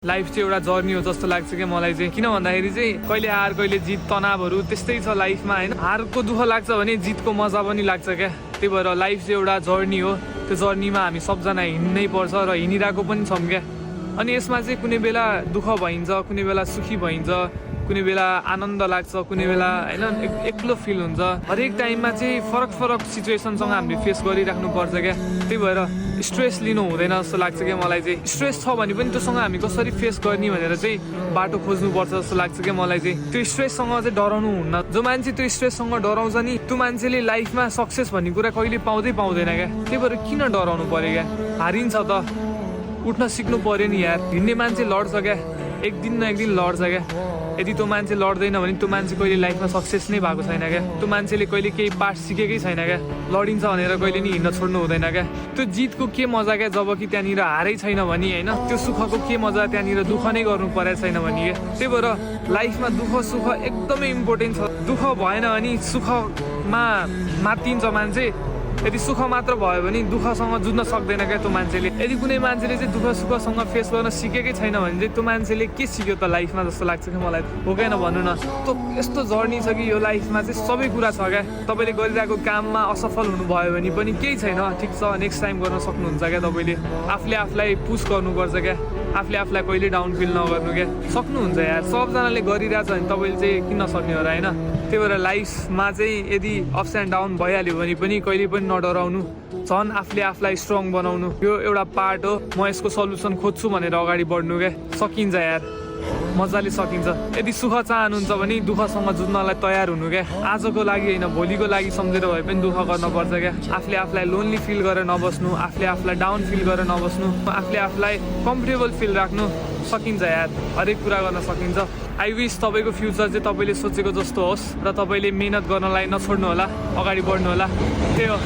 Life चाहिँ एउटा journey हो जस्तो लाग्छ क्या मलाई चाहिँ। किन भन्दाखेरि चाहिँ कहिले हार कहिले जित तनावहरू त्यस्तै छ लाइफमा होइन। हारको दुःख लाग्छ भने जितको मजा पनि लाग्छ क्या। त्यही भएर लाइफ चाहिँ एउटा जर्नी हो। त्यो जर्नीमा हामी सबजना हिँड्नै पर्छ र हिँडिरहेको पनि छौँ क्या। अनि यसमा चाहिँ कुनै बेला दुःख भइन्छ, कुनै बेला सुखी भइन्छ, कुनै बेला आनन्द लाग्छ, कुनै बेला होइन एक्लो फिल हुन्छ। हरेक टाइममा चाहिँ फरक फरक सिचुएसनसँग हामीले फेस गरिराख्नु पर्छ क्या। त्यही भएर स्ट्रेस लिनु हुँदैन जस्तो लाग्छ क्या मलाई चाहिँ। स्ट्रेस छ भने पनि त्योसँग हामी कसरी फेस गर्ने भनेर चाहिँ बाटो खोज्नुपर्छ जस्तो लाग्छ क्या मलाई चाहिँ। त्यो स्ट्रेससँग चाहिँ डराउनु हुन्न। जो मान्छे त्यो स्ट्रेससँग डराउँछ नि त्यो मान्छेले लाइफमा सक्सेस भन्ने कुरा कहिले पाउँदैन क्या। त्यही भएर किन डराउनु पर्यो क्या। हारिन्छ त उठ्न सिक्नु पर्यो नि यार। हिँड्ने मान्छे लड्छ क्या, एक दिन न एक दिन लड्छ क्या। यदि त्यो मान्छे लड्दैन भने त्यो मान्छे कहिले लाइफमा सक्सेस नै भएको छैन क्या। त्यो मान्छेले कहिले केही पाठ सिकेकै छैन क्या। लडिन्छ भनेर कहिले नि हिँड्न छोड्नु हुँदैन क्या। त्यो जितको के मजा क्या जब कि त्यहाँनिर हारै छैन भने होइन। त्यो सुखको के मजा त्यहाँनिर दुःख नै गर्नु परेको छैन भने क्या। त्यही भएर लाइफमा दुःख सुख एकदमै इम्पोर्टेन्ट छ। दुःख भएन भने सुखमा मात्तिन्छ मान्छे। यदि सुख मात्र भयो भने दुःखसँग जुझ्न सक्दैन क्या त्यो मान्छेले। यदि कुनै मान्छेले चाहिँ दुःख सुखसँग फेस गर्न सिकेकै छैन भने चाहिँ त्यो मान्छेले के सिक्यो त लाइफमा जस्तो लाग्छ क्या मलाई। हो कि होइन भन्नु न। त्यो यस्तो जर्नी छ कि यो लाइफमा चाहिँ सबै कुरा छ क्या। तपाईँले गरिरहेको काममा असफल हुनुभयो भने पनि केही छैन, ठिक छ, नेक्स्ट टाइम गर्न सक्नुहुन्छ क्या। तपाईँले आफूले आफूलाई पुस गर्नुपर्छ क्या। आफूले आफूलाई कहिले डाउन फिल नगर्नु क्या। सक्नुहुन्छ यार, सबजनाले गरिरहेछ भने तपाईँले चाहिँ किन नसक्ने हो र होइन। त्यही भएर लाइफमा चाहिँ यदि अप्स एन्ड डाउन भइहाल्यो भने पनि कहिले पनि नडराउनु, झन् आफूले आफूलाई स्ट्रङ बनाउनु। यो एउटा पार्ट हो। म यसको सल्युसन खोज्छु भनेर अगाडि बढ्नु क्या। सकिन्छ यार, मजाले सकिन्छ। यदि सुख चाहनुहुन्छ भने दुःखसँग जुझ्नलाई तयार हुनु क्या। आजको लागि होइन भोलिको लागि सम्झेर भए पनि दुःख गर्नुपर्छ क्या। आफूले आफूलाई लोन्ली फिल गरेर नबस्नु, आफूले आफूलाई डाउन फिल गरेर नबस्नु, आफूले आफूलाई कम्फर्टेबल फिल राख्नु। सकिन्छ यार, हरेक कुरा गर्न सकिन्छ। आई विस तपाईँको फ्युचर चाहिँ तपाईँले सोचेको जस्तो होस् र तपाईँले मेहनत गर्नलाई नछोड्नु होला, अगाडि बढ्नु होला। त्यही हो।